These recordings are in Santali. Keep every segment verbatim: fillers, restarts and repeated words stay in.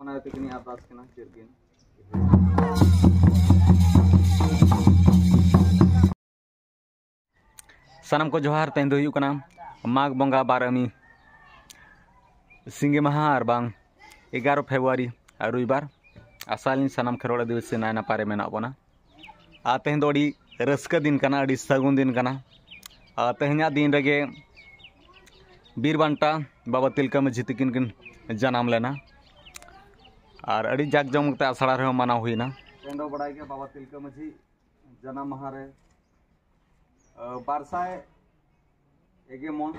ᱚᱱᱟ ᱛᱮᱜᱮ ᱞᱤᱧ ᱟᱨᱫᱟᱥ ᱠᱟᱱᱟ, ᱪᱮᱫ ᱜᱮ᱾ ᱥᱟᱱᱟᱢ ᱠᱚ ᱡᱚᱦᱟᱨ᱾ ᱛᱮᱦᱮᱧ ᱫᱚ ᱦᱩᱭᱩᱜ ᱠᱟᱱᱟ ᱢᱟᱜᱽ ᱵᱚᱸᱜᱟ ᱵᱟᱨᱟᱹᱢᱤ ᱥᱤᱸᱜᱮ ᱢᱟᱦᱟ ᱟᱨ ᱵᱟᱝ ᱮᱜᱟᱨᱚ ᱯᱷᱮᱵᱽᱨᱩᱣᱟᱨᱤ ᱟᱨ ᱨᱚᱵᱤᱵᱟᱨ᱾ ᱟᱥᱟᱭᱟᱞᱤᱧ ᱥᱟᱱᱟᱢ ᱠᱷᱮᱨᱣᱟᱲ ᱟᱹᱫᱤᱵᱟᱹᱥᱤ ᱱᱟᱭ ᱱᱟᱯᱟᱭ ᱨᱮ ᱢᱮᱱᱟᱜ ᱵᱚᱱᱟ᱾ ᱟᱨ ᱛᱮᱦᱮᱧ ᱫᱚ ᱟᱹᱰᱤ ᱨᱟᱹᱥᱠᱟᱹ ᱫᱤᱱ ᱠᱟᱱᱟ, ᱟᱹᱰᱤ ᱥᱟᱹᱜᱩᱱ ᱫᱤᱱ ᱠᱟᱱᱟ᱾ ᱟᱨ ᱛᱮᱦᱮᱧᱟᱜ ᱫᱤᱱ ᱨᱮᱜᱮ ᱵᱤᱨ ᱵᱟᱱᱴᱟ ᱵᱟᱵᱟ ᱛᱤᱞᱠᱟᱹ ᱢᱟᱹᱡᱷᱤ ᱛᱤᱠᱤᱱ ᱠᱤᱱ ᱡᱟᱱᱟᱢ ᱞᱮᱱᱟ᱾ ᱟᱨ ᱟᱹᱰᱤ ᱡᱟᱠ ᱡᱚᱢᱚᱠ ᱛᱮ ᱟᱥᱲᱟ ᱨᱮᱦᱚᱸ ᱢᱟᱱᱟᱣ ᱦᱩᱭᱱᱟ᱾ ᱛᱮᱦᱮᱧ ᱫᱚ ᱵᱟᱲᱟᱭ ᱜᱮ ᱵᱟᱵᱟ ᱛᱤᱞᱠᱟᱹ ᱢᱟᱹᱡᱷᱤ ᱡᱟᱱᱟᱢ ᱢᱟᱦᱟ ᱨᱮ, ᱟᱹ, ᱵᱟᱨ ᱥᱟᱭ ᱮᱜᱮ ᱢᱚᱱ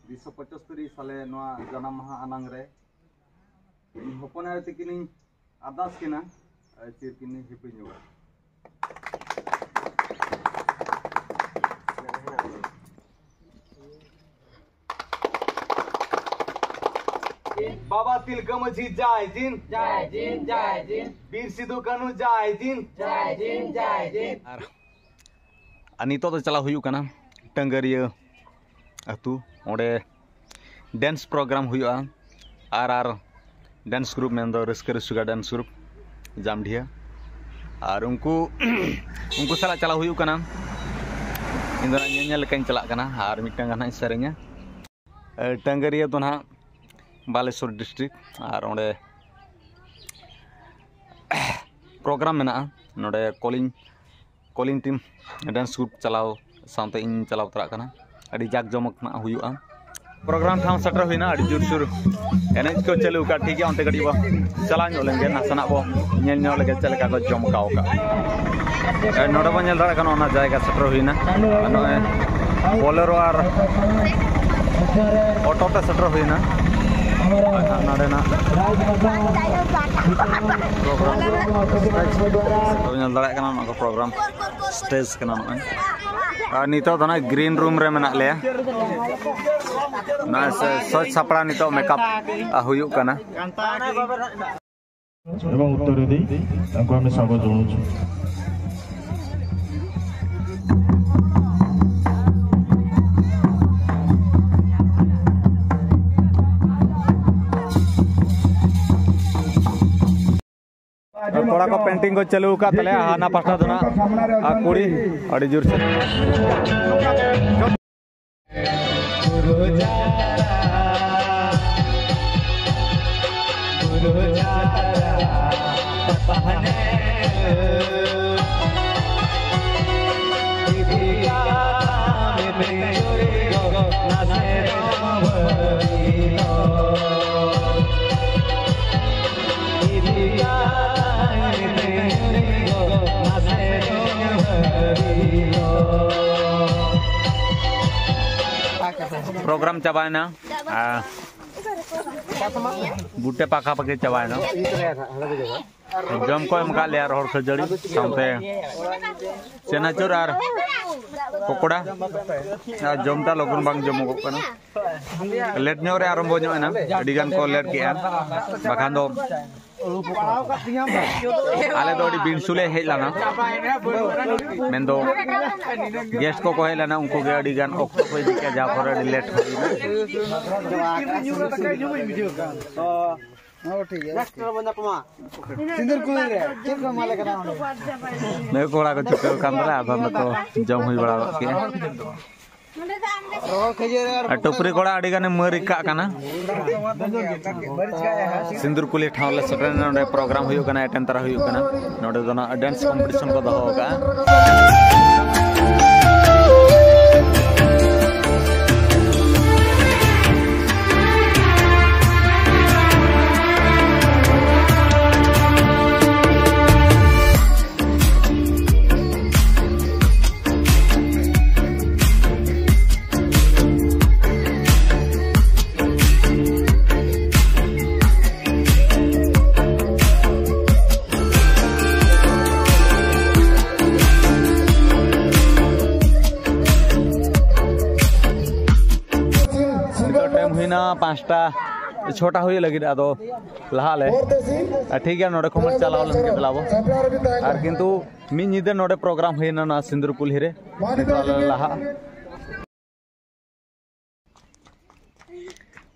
ᱩᱱᱤᱥᱥᱚ ᱯᱚᱸᱪᱟᱛᱛᱳᱨ ᱥᱟᱞᱮ ᱱᱚᱣᱟ ᱡᱟᱱᱟᱢ ᱢᱟᱦᱟ ᱟᱱᱟᱝ ᱨᱮ ᱤᱧ ᱦᱚᱯᱚᱱ ᱟᱭᱳ ᱛᱤᱠᱤᱱᱤᱧ ᱟᱨᱫᱟᱥ ᱠᱤᱱᱟ, ᱟᱹ, ᱪᱤᱨ ᱠᱤᱱ ᱦᱤᱯᱤᱧ ᱧᱚᱜᱟ᱾ ᱵᱟᱵᱟ ᱛᱤᱞᱠᱟᱹ ᱢᱟᱹᱡᱷᱤ ᱡᱟᱭ ᱡᱤᱱ, ᱡᱟᱭ ᱡᱤᱱ, ᱡᱟᱭ ᱡᱤᱱ᱾ ᱵᱤᱨ ᱥᱤᱫᱩ ᱠᱟᱹᱱᱦᱩ ᱡᱟᱭ ᱡᱤᱱ, ᱡᱟᱭ ᱡᱤᱱ, ᱡᱟᱭ ᱡᱤᱱ᱾ ᱟᱨ, ᱟᱨ ᱱᱤᱛᱚᱜ ᱫᱚ ᱪᱟᱞᱟᱣ ᱦᱩᱭᱩᱜ ᱠᱟᱱᱟ ᱴᱟᱹᱝᱜᱟᱹᱨᱤᱭᱟᱹ ᱟᱹᱛᱩ, ᱚᱸᱰᱮ dance program ᱦᱩᱭᱩᱜᱼᱟ᱾ ᱟᱨ ᱟᱨ dance group ᱢᱮᱱᱫᱚ ᱨᱟᱹᱥᱠᱟᱹ ᱨᱟᱹᱥᱠᱟᱹ dance group ᱡᱟᱢᱰᱤᱦᱟᱹ᱾ ᱟᱨ ᱩᱱᱠᱩ ᱩᱱᱠᱩ ᱥᱟᱞᱟᱜ ᱪᱟᱞᱟᱣ ᱦᱩᱭᱩᱜ ᱠᱟᱱᱟ᱾ ᱤᱧ ᱫᱚ ᱱᱟᱜ ᱧᱮᱧᱮᱞ ᱞᱮᱠᱟᱧ ᱪᱟᱞᱟᱜ ᱠᱟᱱᱟ ᱟᱨ ᱢᱤᱫᱴᱟᱝ ᱜᱟᱱ ᱦᱟᱸᱜ ᱤᱧ ᱥᱮᱨᱮᱧᱟ᱾ ᱮ, ᱴᱟᱹᱝᱜᱟᱹᱨᱤᱭᱟᱹ ᱫᱚ ᱱᱟᱦᱟᱜ ᱵᱟᱞᱮᱥᱚᱨ district, ᱟᱨ ᱚᱸᱰᱮ program ᱢᱮᱱᱟᱜᱼᱟ᱾ ᱱᱚᱰᱮ calling calling team dance group ᱪᱟᱞᱟᱣ ᱥᱟᱶᱛᱮ ᱤᱧ ᱪᱟᱞᱟᱣ ᱛᱚᱨᱟᱜ ᱠᱟᱱᱟ᱾ ᱟᱹᱰᱤ ᱡᱟᱠ ᱡᱚᱢᱚᱠ ᱱᱟᱜ ᱦᱩᱭᱩᱜᱼᱟ᱾ Program ᱴᱷᱟᱶ ᱥᱮᱴᱮᱨ ᱦᱩᱭᱱᱟ, ᱟᱹᱰᱤ ᱡᱳᱨᱥᱳᱨ ᱮᱱᱮᱡ ᱠᱚ ᱪᱟᱹᱞᱩ ᱟᱠᱟᱫ᱾ ᱴᱷᱤᱠ ᱜᱮᱭᱟ, ᱚᱱᱛᱮ ᱠᱟᱹᱴᱤᱡ ᱵᱚ ᱪᱟᱞᱟᱣ ᱧᱚᱜ ᱞᱮᱱ ᱜᱮ, ᱱᱟᱥᱮᱱᱟᱜ ᱵᱚ ᱧᱮᱞ ᱧᱚᱜ ᱞᱮᱜᱮ ᱪᱮᱫ ᱞᱮᱠᱟ ᱠᱚ ᱡᱚᱢᱠᱟᱣ ᱟᱠᱟᱫ᱾ ᱮ, ᱱᱚᱰᱮ ᱵᱚ ᱧᱮᱞ ᱫᱟᱲᱮᱭᱟᱜ ᱠᱟᱱᱟ, ᱚᱱᱟ ᱡᱟᱭᱜᱟ ᱥᱮᱴᱮᱨ ᱦᱩᱭᱱᱟ᱾ ᱟᱨ ᱱᱚᱜᱼᱚᱭ ᱵᱚᱞᱮᱨᱳ ᱟᱨ ᱚᱴᱳ ᱛᱮ ᱥᱮᱴᱮᱨ ᱦᱩᱭᱱᱟ᱾ ᱟᱨ ᱱᱚᱰᱮᱱᱟᱜ program ᱧᱮᱞ ᱫᱟᱲᱮᱭᱟᱜ ᱠᱟᱱᱟ, ᱱᱚᱣᱟ ᱠᱚ program stage ᱠᱟᱱᱟ ᱱᱚᱜᱼᱚᱭ᱾ ᱟᱨ ᱱᱤᱛᱚᱜ ᱫᱚ ᱱᱟᱜ green room ᱨᱮ ᱢᱮᱱᱟᱜ ᱞᱮᱭᱟ᱾ ᱱᱚᱜᱼᱚᱭ ᱥᱮ ᱥᱟᱡᱽ ᱥᱟᱯᱲᱟᱣ ᱱᱤᱛᱚᱜ makeup ᱦᱩᱭᱩᱜ ᱠᱟᱱᱟ᱾ ଏବଂ ଉତ୍ତର ଦେଇ ତାଙ୍କୁ ଆମେ ସ୍ୱାଗତ ଜଣାଉଛୁ। ᱠᱚᱲᱟ ᱠᱚ ᱯᱮᱱᱴᱤᱝ ᱠᱚ ᱪᱟᱹᱞᱩ ᱟᱠᱟᱫ ᱛᱟᱞᱮᱭᱟ, ᱦᱟᱱᱟ ᱯᱟᱥᱴᱟ ᱫᱚ ᱱᱟᱜ ᱟᱨ ᱠᱩᱲᱤ ᱟᱹᱰᱤ ᱡᱳᱨ ᱥᱮ᱾ ᱯᱨᱳᱜᱨᱟᱢ ᱪᱟᱵᱟᱭᱮᱱᱟ᱾ ᱟᱨ ᱵᱩᱴᱟᱹ ᱯᱟᱠᱟ ᱯᱟᱠᱤ ᱪᱟᱵᱟᱭᱮᱱᱟ᱾ ᱡᱚᱢ ᱠᱚ ᱮᱢ ᱟᱠᱟᱫ ᱞᱮᱭᱟ, ᱨᱚᱦᱚᱲ ᱠᱷᱟᱹᱡᱟᱹᱲᱤ ᱥᱟᱶᱛᱮ ᱪᱮᱱᱟᱪᱩᱨ ᱟᱨ ᱯᱚᱠᱚᱲᱟ᱾ ᱟᱨ ᱡᱚᱢᱴᱟ ᱞᱚᱜᱚᱱ ᱵᱟᱝ ᱡᱚᱢᱚᱜᱚᱜ ᱠᱟᱱᱟ, ᱞᱮᱴ ᱧᱚᱜ ᱨᱮ ᱟᱨᱟᱢᱵᱚ ᱧᱚᱜ ᱮᱱᱟ, ᱟᱹᱰᱤ ᱜᱟᱱ ᱠᱚ ᱞᱮᱴ ᱠᱮᱜᱼᱟ, ᱵᱟᱠᱷᱟᱱ ᱫᱚ ᱟᱞᱮ ᱫᱚ ᱟᱹᱰᱤ ᱵᱤᱱᱥᱩ ᱞᱮ ᱦᱮᱡ ᱞᱮᱱᱟ, ᱢᱮᱱᱫᱚ ᱜᱮᱥᱴ ᱠᱚᱠᱚ ᱦᱮᱡ ᱞᱮᱱᱟ, ᱩᱱᱠᱩ ᱜᱮ ᱟᱹᱰᱤ ᱜᱟᱱ ᱚᱠᱛᱚ ᱠᱚ ᱤᱫᱤ ᱠᱮᱜᱼᱟ, ᱡᱟᱦᱟᱸ ᱯᱚᱨᱮ ᱟᱹᱰᱤ ᱞᱮᱴ ᱦᱩᱭᱱᱟ᱾ ᱱᱩᱭ ᱠᱚᱲᱟ ᱠᱚ ᱪᱩᱠᱟᱹᱣ ᱠᱟᱱ ᱛᱟᱞᱮ, ᱟᱫᱚ ᱫᱚᱠᱚ ᱡᱚᱢ ᱦᱩᱭ ᱵᱟᱲᱟ ᱜᱚᱫ ᱠᱮᱜᱼᱟ᱾ ᱟᱨ ᱴᱩᱯᱨᱤ ᱠᱚᱲᱟ ᱟᱹᱰᱤ ᱜᱟᱱᱮ ᱢᱟᱹᱨ ᱠᱟᱜ ᱠᱟᱱᱟ᱾ ᱥᱤᱸᱫᱩᱨ ᱠᱩᱞᱦᱤ ᱴᱷᱟᱶ ᱞᱮ ᱥᱮᱴᱮᱨ ᱮᱱᱟ, ᱱᱚᱰᱮ ᱯᱨᱳᱜᱨᱟᱢ ᱦᱩᱭᱩᱜ ᱠᱟᱱᱟ, ᱮᱴᱮᱱ ᱛᱟᱨᱟ ᱦᱩᱭᱩᱜ ᱠᱟᱱᱟ᱾ ᱱᱚᱰᱮ ᱫᱚ ᱱᱟᱜ ᱰᱮᱱᱥ ᱠᱚᱢᱯᱤᱴᱤᱥᱚᱱ ᱠᱚ ᱫᱚᱦᱚ ᱟᱠᱟᱫᱼᱟ᱾ ᱱᱤᱛᱚᱜ ᱴᱟᱭᱤᱢ ᱦᱩᱭᱱᱟ ᱯᱟᱸᱪᱴᱟ, ᱪᱷᱚᱴᱟ ᱦᱩᱭᱩᱜ ᱞᱟᱹᱜᱤᱫ, ᱟᱫᱚ ᱞᱟᱦᱟᱜ ᱞᱮ᱾ ᱟᱨ ᱴᱷᱤᱠ ᱜᱮᱭᱟ, ᱱᱚᱰᱮ ᱠᱷᱚᱱ ᱪᱟᱞᱟᱣ ᱞᱮᱱ ᱜᱮ ᱫᱮᱞᱟᱵᱚ᱾ ᱟᱨ ᱠᱤᱱᱛᱩ ᱢᱤᱫ ᱧᱤᱫᱟᱹ ᱱᱚᱰᱮ ᱯᱨᱳᱜᱨᱟᱢ ᱦᱩᱭᱱᱟ ᱱᱚᱣᱟ ᱥᱤᱸᱫᱩᱨ ᱠᱩᱞᱦᱤ ᱨᱮ, ᱱᱤᱛᱚᱜ ᱟᱞᱮ ᱞᱮ ᱞᱟᱦᱟᱜᱼᱟ᱾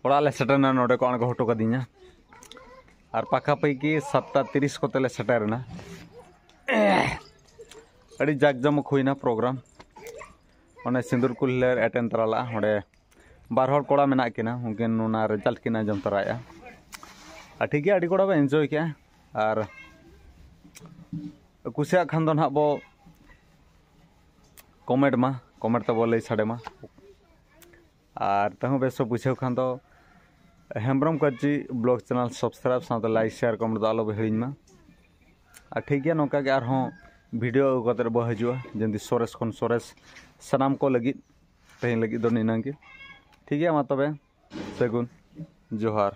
ᱚᱲᱟᱜ ᱞᱮ ᱥᱮᱴᱮᱨᱱᱟ, ᱱᱚᱰᱮ ᱠᱚ ᱟᱬᱜᱚ ᱦᱚᱴᱚ ᱠᱟᱫᱤᱧᱟ᱾ ᱟᱨ ᱯᱟᱠᱟ ᱯᱟᱹᱠᱤ ᱥᱟᱛᱴᱟ ᱛᱤᱨᱤᱥ ᱠᱚᱛᱮ ᱞᱮ ᱥᱮᱴᱮᱨ ᱮᱱᱟ᱾ ᱟᱹᱰᱤ ᱡᱟᱠ ᱡᱚᱢᱚᱠ ᱦᱩᱭᱱᱟ ᱯᱨᱳᱜᱨᱟᱢ᱾ ᱚᱱᱮ ᱥᱤᱸᱫᱩᱨ ᱠᱩᱞᱦᱤ ᱞᱮ ᱮᱴᱮᱱ ᱛᱟᱨᱟ ᱞᱟᱜᱼᱟ᱾ ᱚᱸᱰᱮ ᱵᱟᱨ ᱦᱚᱲ ᱠᱚᱲᱟ ᱢᱮᱱᱟᱜ ᱠᱤᱱᱟ, ᱩᱱᱠᱤᱱ ᱚᱱᱟ ᱨᱮᱡᱟᱞᱴ ᱠᱤᱱ ᱟᱸᱡᱚᱢ ᱛᱚᱨᱟᱭᱮᱫᱼᱟ᱾ ᱟᱨ ᱴᱷᱤᱠ ᱜᱮᱭᱟ, ᱟᱹᱰᱤ ᱠᱚᱲᱟ ᱵᱚ ᱮᱱᱡᱚᱭ ᱠᱮᱜᱼᱟ᱾ ᱟᱨ ᱠᱩᱥᱤᱭᱟᱜ ᱠᱷᱟᱱ ᱫᱚ ᱱᱟᱦᱟᱜ ᱵᱚ ᱠᱚᱢᱮᱱᱴ ᱢᱟ, ᱠᱚᱢᱮᱱᱴ ᱛᱮᱵᱚ ᱞᱟᱹᱭ ᱥᱟᱰᱮ ᱢᱟ᱾ ᱟᱨ ᱛᱮᱦᱚᱸ ᱵᱮᱥ ᱵᱚ ᱵᱩᱡᱷᱟᱹᱣ ᱠᱷᱟᱱ ᱫᱚ ᱦᱮᱢᱵᱨᱚᱢ ᱠᱟᱹᱨᱡᱤ ᱵᱞᱚᱜ ᱪᱮᱱᱮᱞ ᱥᱟᱵᱥᱠᱨᱟᱭᱤᱵ ᱥᱟᱶᱛᱮ ᱞᱟᱭᱤᱠ ᱥᱮᱭᱟᱨ ᱠᱚᱢᱮᱱᱴ ᱫᱚ ᱟᱞᱚ ᱵᱚ ᱦᱤᱲᱤᱧ ᱢᱟ᱾ ᱟᱨ ᱴᱷᱤᱠ ᱜᱮᱭᱟ, ᱱᱚᱝᱠᱟ ᱜᱮ ᱟᱨᱦᱚᱸ ᱵᱷᱤᱰᱤᱭᱳ ᱟᱹᱜᱩ ᱠᱟᱛᱮ ᱵᱚ ᱦᱤᱡᱩᱜᱼᱟ, ᱡᱮᱢᱛᱤ ᱥᱚᱨᱮᱥ ᱠᱷᱚᱱ ᱥᱚᱨᱮᱥ ᱥᱟᱱᱟᱢ ᱠᱚ ᱞᱟᱹᱜᱤᱫ᱾ ᱛᱮᱦᱮᱧ ᱞᱟᱹᱜᱤᱫ ᱫᱚ ᱱᱤᱱᱟᱹᱝ ᱜᱮ᱾ ᱴᱷᱤᱠ ᱜᱮᱭᱟ, ᱢᱟ ᱛᱚᱵᱮ, ᱥᱟᱹᱜᱩᱱ ᱡᱚᱦᱟᱨ᱾